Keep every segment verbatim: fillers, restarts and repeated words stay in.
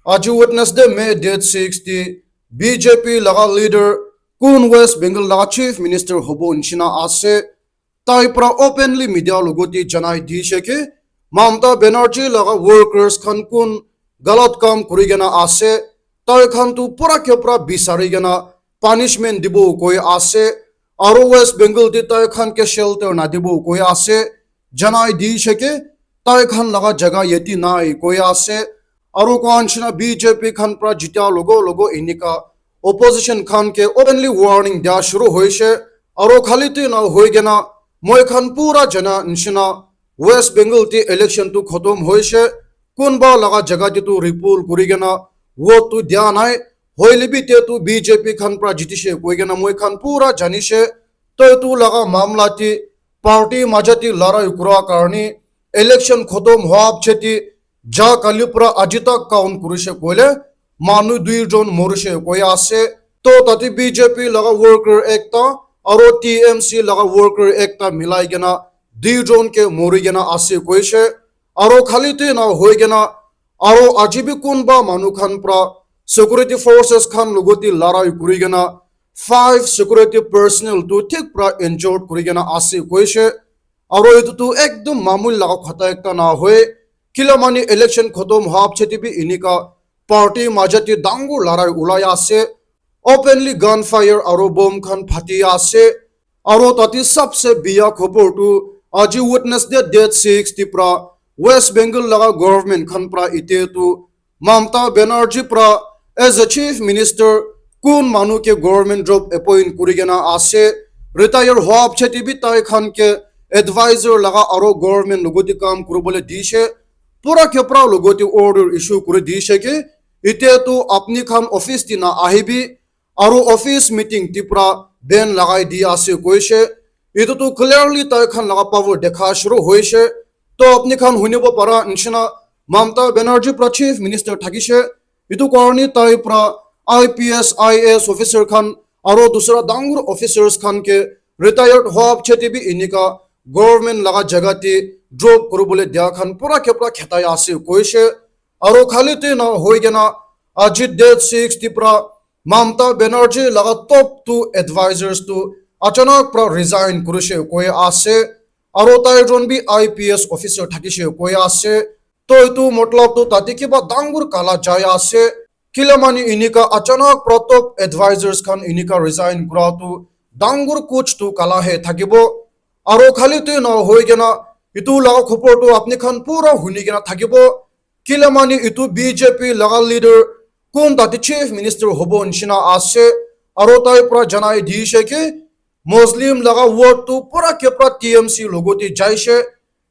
Aji Wednesday, May date six te B J P laga leader kun West Bengal laga Chief Minister hobo nishina ase, tai pra openly media logot te janai dishe ki Mamata Banerjee laga workers khan kun galat kam kuri kena ase, tai khan tu pura ke pura bisari kena punishment dibo koi ase, aro West Bengal te tai khan ke shelter na dibo koi ase, janai dishe ki tai khan laga jaga yeti nai koi ase. Aro koa nishina B J P khan pra jitia logo logo enika opposition khan ke openly warning dia shuru hoishe. Aro khali tu na hoi kena moi khan pura jana nishina West Bengal te election tu khotom hoishe. Kunba laga jaga te tu repoll kuri kena vote tu dia nai. Hoile bi te tu B J P khan pra jitishe koi kena moi khan pura janishe. Toi tu laga mamla te party maja te larai kura karni election khotom hoa piche te ja kali pra aji tak count kurishe koile manu dui jon morishe koi ase. To tate B J P laga worker ekta aro T M C laga worker ekta milai kena dui jon ke mori kena ase koishe. Aro khali te na hoi kena aro aji bi kunba manu khan pra security forces khan logot te larai kuri kena five security personnel tu thik pra injured kuri kena ase koishe. Aro etu tu ekdom mamul laga khota ekta na hoi. Kila mani election khotom hoa piche te bi enika party maja te dangor larai ulai ase. Openly gunfire aro bomb khan phati ase. Aro tate sabse biya khobor tu aji Wednesday date six te pra West Bengal laga government khan pra ite tu Mamata Banerjee pra as a chief minister kun manu ke government job appoint kuri kena ase, retire hoa piche te bi tai khan ke advisor laga aro government logot te kam kuribole dishe, pura ke pura logot te order issue kuri dishe ki ite tu apni khan office te na ahibi, aro office meeting te pra ban lagai di ase koishe. Etu tu clearly tai khan laga power dekha shuru hoishe. To apni khan hunibo para nishina Mamata Banerjee pra chief minister thakishe. Etu karni tai pra I P S, I A S officer khan aro dusra dangor officers khan ke retired hoa piche te bi enika government laga jaga te drop kuribole dia khan pura ke pura khetai ase koishe. Aro khali te na hoi kena aji date six te pra Mamata Banerjee laga top two advisors tu achanak pra resign kurishe koi ase. Aro tai jon bi I P S officer thakishe koi ase. To etu matlab tu tate kiba dangor kala jai ase. Kila mani enika achanak pra top advisors khan enika resign kura tu dangor kuch tu kala he thakibo. Aro khali tu na hoi kena etu laga khobor tu apni khan pura huni kena thakibo. Kila mani etu B J P laga leader kun tate chief minister hobo nishina ase. Aro tai pra janai dishe ki Muslim laga vote tu pura ke pura T M C logot te jaishe.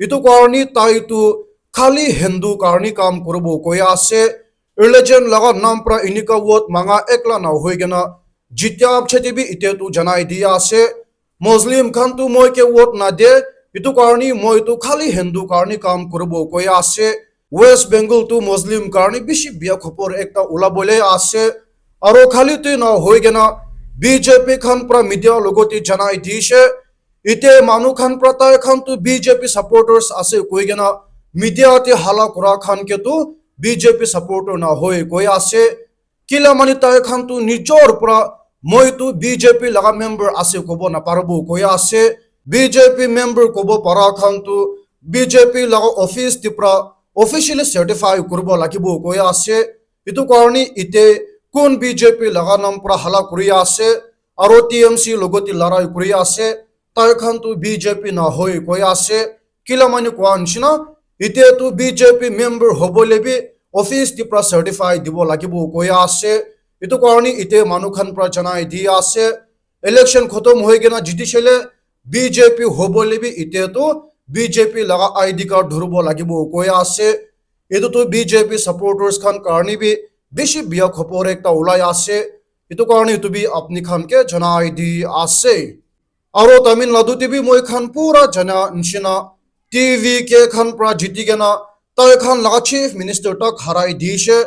Etu karni tai tu khali Hindu karni kam kuribo koi ase. Religion laga nam pra enika vote manga ekla na hoi kena jitia piche te bi ite tu janai di ase. Muslim khan tu moi ke vote na de, etu karni moi tu khali Hindu karni kam kuribo koi ase. West Bengal tu Muslim karni bishi biya khobor ekta ulabole ase. Aro khali tu na hoi kena B J P khan pra media logot te janai dishe. Ite manu khan pra tai khan tu B J P supporters ase koi kena media te hala kura khan ke tu B J P supporter na hoi koi ase. Kila mani tai khan tu nijor pra moi tu B J P laga member ase kobo na paribo koi ase. B J P member kobo para khan tu B J P laga office te pra officially certify kuribo lagibo koi ase. Etu karni ite kun B J P laga nam pra hala kuri ase, aro T M C logot te larai kuri ase, tai khan tu B J P na hoi koi ase. Kila mani koa nishina, ite tu B J P member hobole bi office te pra certify dibo lagibo koi ase. Etu karni ite manu khan pra janai di ase. Election khotom hoi kena jitishele B J P hobole bi ite tu B J P laga I D card dhuribo lagibo koi ase. Etu tu B J P supporters khan karni bi bishi biya khobor ekta ulai ase. Etu karni etu bi apni khan ke janai di ase. Aro Tamil Nadu te bi moi khan pura jana nishina T V K khan pra jiti kena tai khan laga chief minister tak harai dishe.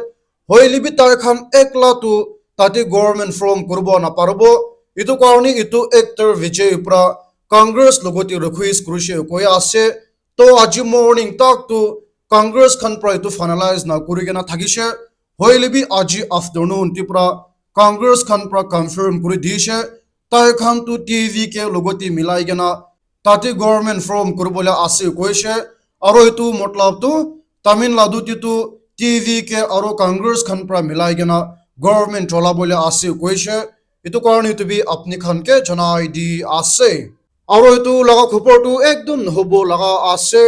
Hoile bi tai khan ekla tu tate government form kuribo na paribo. Etu karni etu actor Vijay pra Congress logot te request kurishe koi ase. To aji morning tak tu Congress khan pra etu finalize na kuri kena thakishe. Hoile bi aji afternoon te pra Congress khan pra confirm kuri dishe, tai khan tu T V K logote milai kena tate government form kuribole ase koishe. Aro etu matlab tu Tamil Nadu te tu T V K aro Congress khan pra milai kena government cholabole ase koishe. Etu karne etu bi apni khan ke janai di ase. Aro etu laga khobor tu ekdum nohobo laga ase.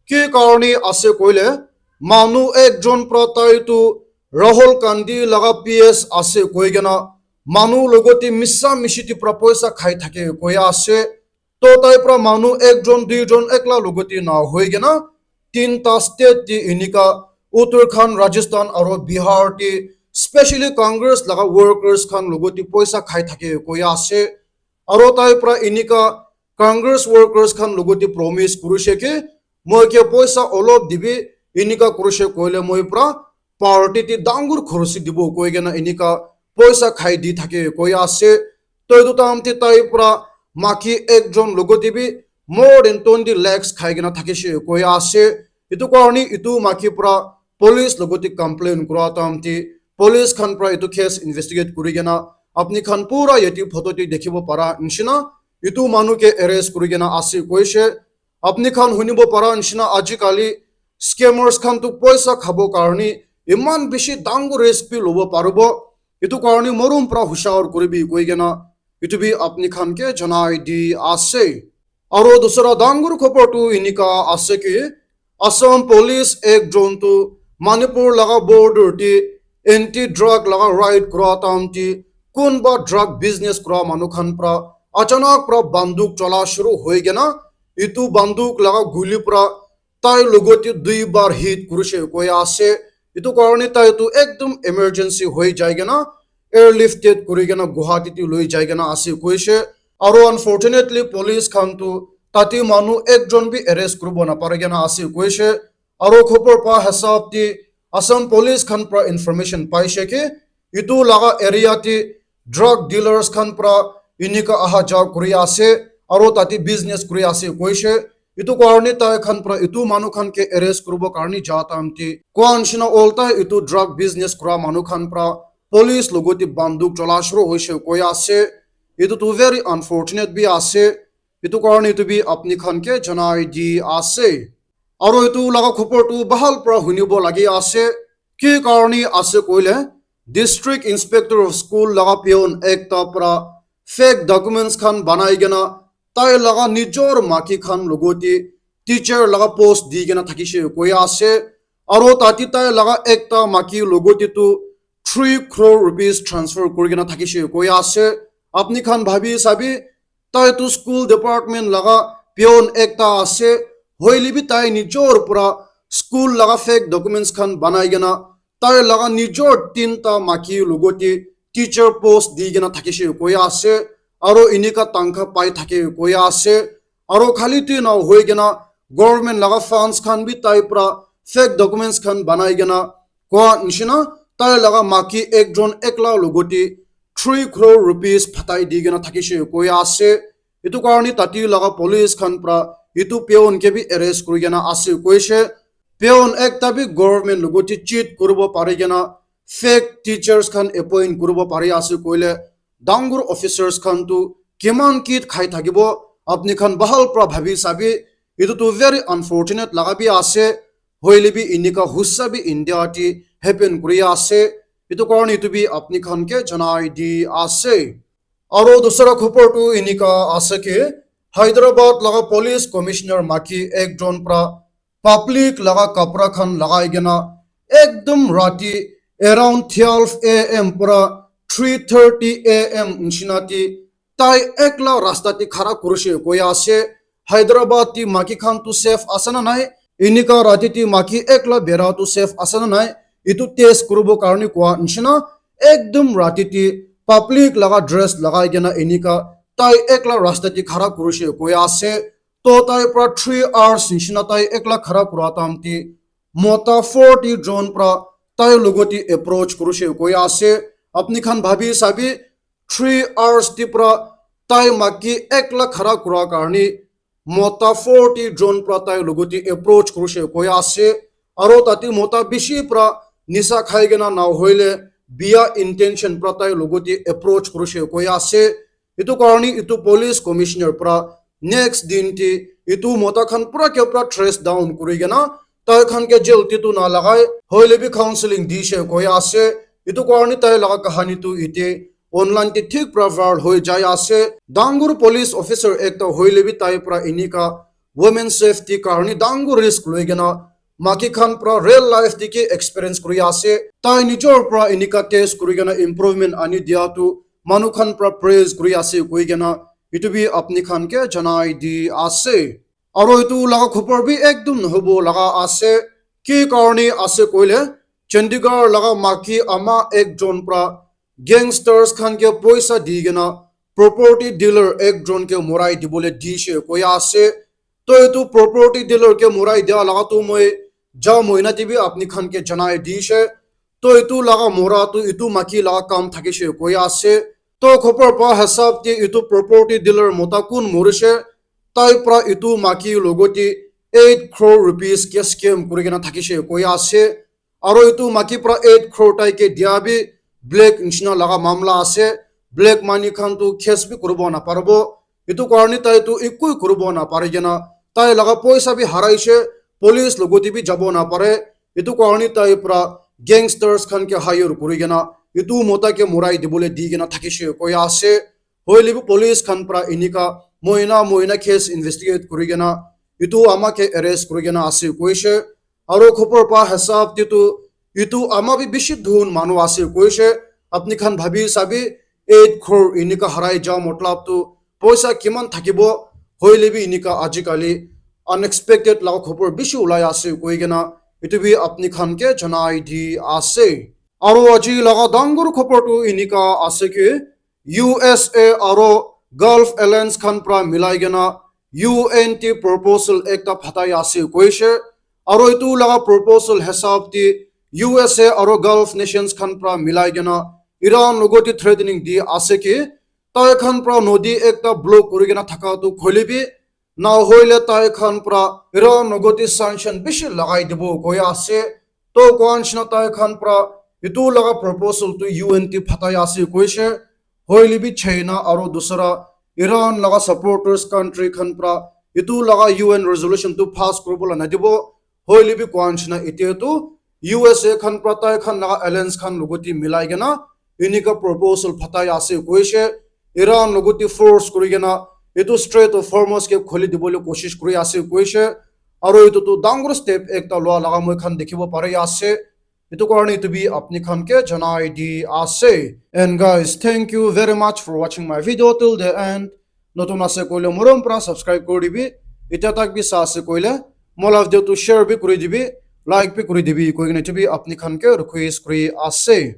Ki karne ase koile, manu ekjon pra tai tu Rahul Gandhi laga P S ase koi kena manu logote misa mishi te pra poisa khai thake koi ase. To tai pra manu ekjon duijon ekla logote na hoi kena tinta state te enika Uttarakhand, Rajasthan aro Bihar te specially Congress laga workers khan logote poisa khai thake koi ase. Aro tai pra enika Congress workers khan logote promise kurishe ki, "Moi ke poisa olop dibi, enika kurishe koile moi pra party te dangor khorosi dibo," koi kena enika poisa khai di thake koi ase. To etu time te tai pra maki ekjon logote bi more than twenty lakhs khai kena thakishe koi ase. Etu karne etu maki pra police logote complain kura time te police khan pra etu case investigate kuri kena apni khan pura yate photo te dikhibo para nishina etu manu ke arrest kuri kena ase koishe. Apni khan hunibo para nishina ajikali scammers khan tu poisa khabo karne iman bishi dangor risk bi lobo paribo. Etu karne morom pra hushar kuribi koi kena etu bi apni khan ke janai di ase. Aro dusra dangor khobor tu enika ase ki Assam police ekjon tu Manipur laga border te anti drug laga raid kura time te kunba drug business kura manu khan pra achanak pra banduk chola shuru hoi kena etu banduk laga guli pra tai logote dui bar hit kurishe koi ase. Etu karne tai tu ekdum emergency hoi jai kena airlifted kuri kena Guwahati te loi jai kena ase koishe. Aro unfortunately police khan tu tate manu ekjon bi arrest kuribo napari kena ase koishe. Aro khobor pa hisab te Assam police khan pra information paishe ki etu laga area te drug dealers khan pra enika aha ja kuri ase aro tate business kuri ase koishe. Etu karne tai khan pra etu manu khan ke arrest kuribo karne ja time te koa nishina olta etu drug business kura manu khan pra police logote banduk chola shuru hoishe koi ase. Etu tu very unfortunate bi ase. Etu karne etu bi apni khan ke janai di ase. Aro etu laga khobor tu bahal pra hunibo lagi ase. Ki karne ase koile, District Inspector of School laga peon ekta pra fake documents khan banai kena tai laga nijor maki khan logote teacher laga post di kena thakishe koi ase. Aro tate tai laga ekta maki logote tu three crore rupees transfer kuri kena thakishe koi ase. Apni khan bhabi sabi, tai tu school department laga peon ekta ase, hoile bi tai nijor pra school laga fake documents khan banai kena tai laga nijor tinta maki logote teacher post di kena thakishe koi ase. Aro enika tangkha pai thake koi ase. Aro khali tu na hoi kena government laga funds khan bi tai pra fake documents khan banai kena koa nishina tai laga maki ekjon ekla logote three crore rupees phatai di kena thakishe koi ase. Etu karne tate laga police khan pra etu peon ke bi arrest kuri kena ase koishe. Peon ekta bi government logote cheat kuribo pari kena fake teachers khan appoint kuribo pari ase koile dangor officers khan tu kiman kit khai thakibo, apni khan bahal pra bhabi sabi. Etu tu very unfortunate laga bi ase. Hoile bi enika hussa bi India te happen kuri ase. Etu karne etu bi apni khan ke janai di ase. Aro dusra khobor tu enika ase ki Hyderabad laga police commissioner maki ekjon pra public laga kapra khan lagai kena ekdum rati around twelve a m pra three thirty a m nishina te tai ekla rasta te khara kurishe koi ase. Hyderabad te maki khan tu safe ase na nai? Enika rati te maki ekla bera tu safe ase na nai? Etu test kuribo karne koa nishina ekdum rati te public laga dress lagai kena enika tai ekla rasta te khara kurishe koi ase. To tai pra three hours nishina tai ekla khara kura time te mota forty jon pra tai logote approach kurishe koi ase. Apni khan bhabi sabi, three hours te pra tai maki ekla khara kura karne mota forty jon pra tai logote approach kurishe koi ase. Aro tate mota bishi pra nisa khai kena na hoile bia intention pra tai logote approach kurishe koi ase. Etu karni etu police commissioner pra next din te etu mota khan pura ke pura trace down kuri kena tai khan ke jail te tu na lagai, hoile bi counseling dishe koi ase. Etu karni tai laga kahani tu ite online te thik pra viral hoi jai ase. Dangur police officer ekta hoile bi tai pra enika women safety karni dangur risk loi kena maki khan pra real life te ki experience kuri ase. Tai nijor pra enika test kuri kena improvement ani dia tu manu khan pra praise kuri ase koi kena etu bi apni khan ke janai di ase. Aro etu laga khobor bi ekdum nohobo laga ase. Ki karni ase koile, Chandigarh laga maki ama ekjon pra gangsters khan ke poisa di kena property dealer ekjon ke morai dibole dishe koi ase. To etu property dealer ke morai dia laga tu moi ja moina te bi apni khan ke janai dishe. To etu laga mora tu etu maki laga kam thakishe koi ase. To khobor pa hisab te etu property dealer mota kun morishe, tai pra etu maki logote eight crore rupees ke scam kuri kena thakishe koi ase. Aro etu maki pra eight crore tai ke dia bi black nishina laga mamla ase. Black money khan tu case bi kuribo na paribo. Etu karni tai tu ekku kuribo na pari kena tai laga poisa bi haraishe, police logote bi jabo na pare. Etu karni tai pra gangsters khan ke hire kuri kena etu mota ke morai dibole di kena thakishe koi ase. Hoile bi police khan pra enika moina moina case investigate kuri kena etu ama ke arrest kuri kena ase koishe. Aro khobor pa hisab te tu etu ama bi bishi dhun manu ase koishe. Apni khan bhabi sabi eight crore enika harai ja matlab tu poisa kiman thakibo, hoile bi enika ajikali unexpected laga khobor bishi ulai ase koi kena etu bi apni khan ke janai di ase. Aro aji laga dangur khobor tu enika ase ki U S A aro Gulf Alliance khan pra milai kena U N te proposal ekta phatai ase koishe. Aro etu laga proposal hisab te U S A aro Gulf nations khan pra milai kena Iran logote threatening di ase ki tai khan pra nodi ekta block kuri kena thaka tu kholi bi na hoile tai khan pra Iran logote sanction bishi lagai dibo koi ase. To koa nishina tai khan pra etu laga proposal tu U N te phatai ase koishe. Hoile bi China aro dusra Iran laga supporters country khan pra etu laga U N resolution tu pass kuribo la nadibo. Hoile bi koa nishina etia tu U S A khan pra tai khan laga alliance khan logote milai kena enika proposal phatai ase koishe. Iran logote force kuri kena etu Strait of Hormuz ke kholi dibole koshish kuri ase koishe. Aro etu tu dangur step ekta lua laga moi khan dikhibo pari ase. Etu karni etu bi apni khan ke janai di ase. And guys, thank you very much for watching my video till the end. Notun ase koile morom pra subscribe kuri dibi. Etia tak bi sa ase koile mola video tu share bi kuri dibi, like bi kuri dibi koi kena etu bi apni khan ke request kuri ase.